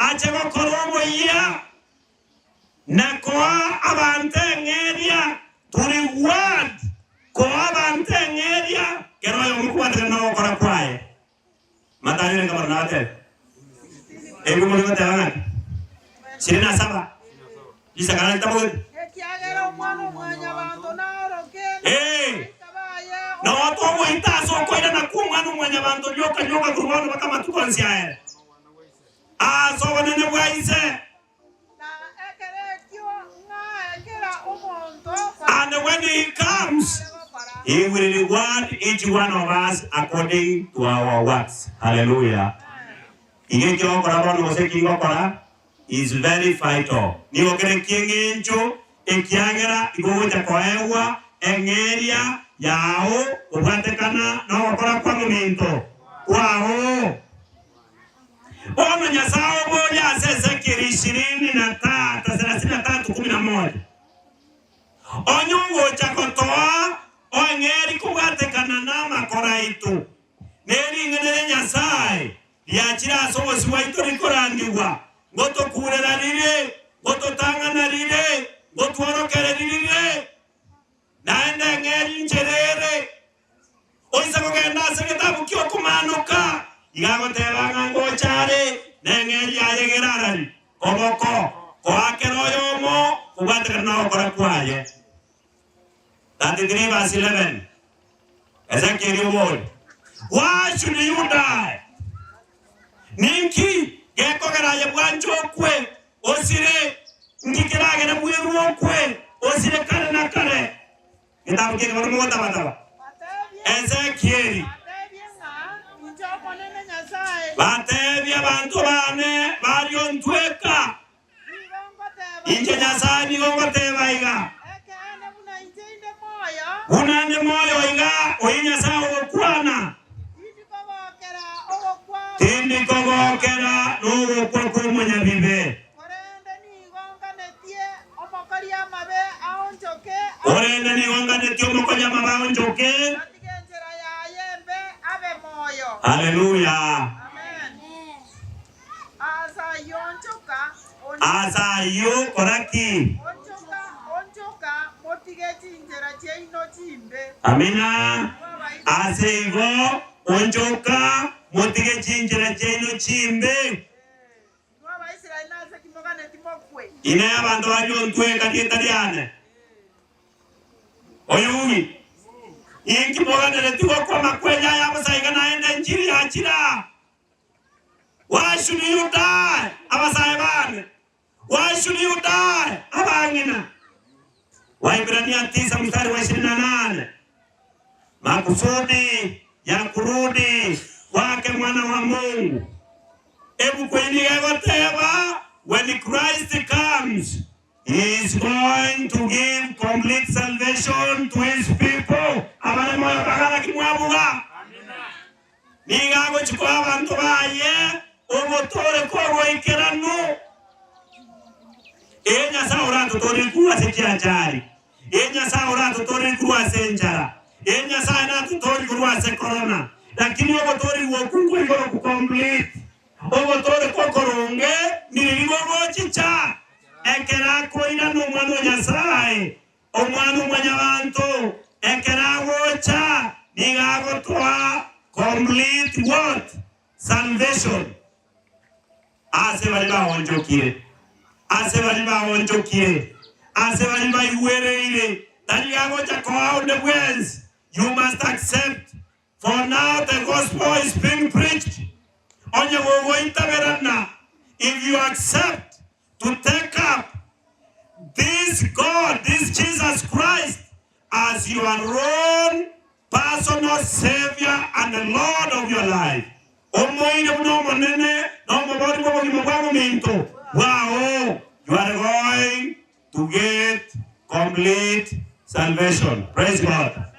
ache gokora oboyia na koa abanto eng'eria, to reward, koa abanto eng'eria kera oyomo kobwatekana nogokora kwaye. Mathayo renge bono nabatebe, Erio mori goteba ng'aki? Ishirini na saba, risakara ritabogeti. Ekiagera Omwana-o-mwanyabanto naoroke Ee, nabamalaika baye noo togoita ase okoirana kw'Omwana-o-mwanyabanto rioka rioka korwa bono mpaka amatuko onsi aere, ase obonene bwa Ise. Na ekero ekio ng'ae kera omonto And when he comes, he will reward each one of us according to our works. Hallelujah. Iga eki ogokora bono gose eki ngokora is very vital. Nigo kere ki'eng'encho ekiagera igo ogocha koegwa eng'eria yao kobwatekana nogokora kwa mominto kwao. Bono Nyasae oboria ase Ezekieli ishirini na tata selasini na tatu kumi na moja, Onye ogocha gotoa oeng'eri kobwatekana namakora aito, ne ring'ana ria Nyasae riachire ase obosio bwaito rikorandigwa, ngotokurera rire, ngototang'ana rire, ngotworokereria rire, naende eng'eri inchera ere. Oise kogenda ase egetabu ki'okomaanoka, iga agoteba ng'a ngocha are neng'eria yaye gerarari koboko, koa kera oyomo kobwatekana nogokora kwaye. 33 verse 11 Ezekieli oboria, Why should you die? Ninki gekogera aye bwanche okwe, osire? Nki keragere bwerwe okwe, osire kare na kare? Getabu ki'ekebaro mogotabataba. Ezekieli. Bateebie abanto baane baria ontweka, Inche Nyasae nigo ngoteeba iga, Buna inde moyo iga, oyio Nyasae ogokwana, tindi kogokera nogokwa kw'omonyabibe. Korende nigo nganetie omokori amabe aonchoke, Korende nigo nganetie omokori amabe aonchoke. Atige enchera yaye embe, abe moyo. Haleluya! Amen. Aase ayio onchoka, Aase ayio kora ki? Onchoka, onchoka, motige chinchera chiaino chimbe. Amina. Ase igo, onchoka, motige chinchera chiaino chimbe. Inwe Abaisraeli, nase ki moganeti mokwe? Inee abanto baria ontweka rieta riane, Oyugi, inki moganereti gokwa amakweri aya bosa iga naende enchiri yachire aa? Why should you die, abasae bane? Why should you die, abang'ina? Waibrania tisa mstari wa ishirini na nane Makusudi ya kurudi kwake mwana wa Mungu. Ebuku eye nigo egoteba, When Christ comes, he is going to give complete salvation to his people. Abare moyo mpaka naki mwabuga? Nigo agochia koa abanto baye ogotooreka ogoikeranu. Ee Nyasae oratotoorie korwa ase chiachari, Ee Nyasae oratotoorie korwa ase enchara, Ee Nyasae natotoorie korwa ase korona. Lakini ogotoorigwa okwo nkori korokwa complete. Ogotooreka okoronge niriria gogochicha ekero akoirana Omwana o Nyasae Omwana-o-mwanyabanto ekero agocha nigo agotoa complete what? Salvation ase baria baonchokire, ase baria baonchokire, ase baria baigwereire, tari agocha koa onde bwensi. You must accept for now the gospel is being preached. Onye gogoitaberana, if you accept to take up this God, this Jesus Christ as your own personal Saviour and Lord of your life, omoire buna Omonene na Omobori bw'obogima bwa mominto bwao, you are going to get complete salvation. Praise God.